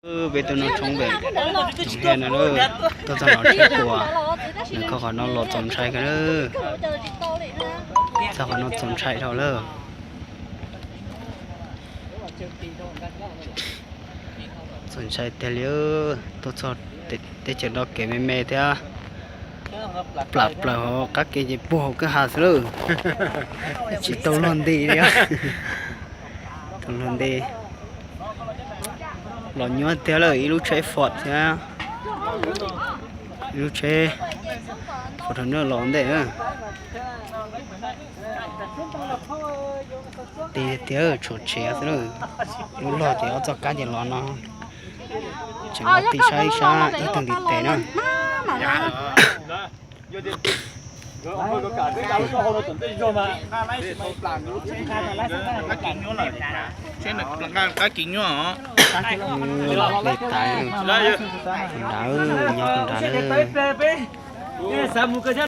Peb tuaj noj tshoob pem Noom Hia no lawm, tuaj txog no tsheb puas, nws kho qhov no los txaus ntshai kawg na. Txog qhov no txaus ntshai dhau lawm. Txaus ntshai tiag li, tuaj txog teb chaws no kev me me thiab plam plaws hauv qab ke ces puag hauv kwj ha xwb lawm. Tsis tau luag nti li. Tau luag nti. Los nyuaj tiag lawm, ib lub tsheb Ford thiab ib lub tsheb Fortuner los ntej. Ti tiag, tshuav tsev xwb lawm. Lub log ces ob txoj kab ces los no. Tseem los ti saib ib sab ib tug ntiv tes na. Li tas, tus nrad, nyob tus nrad na.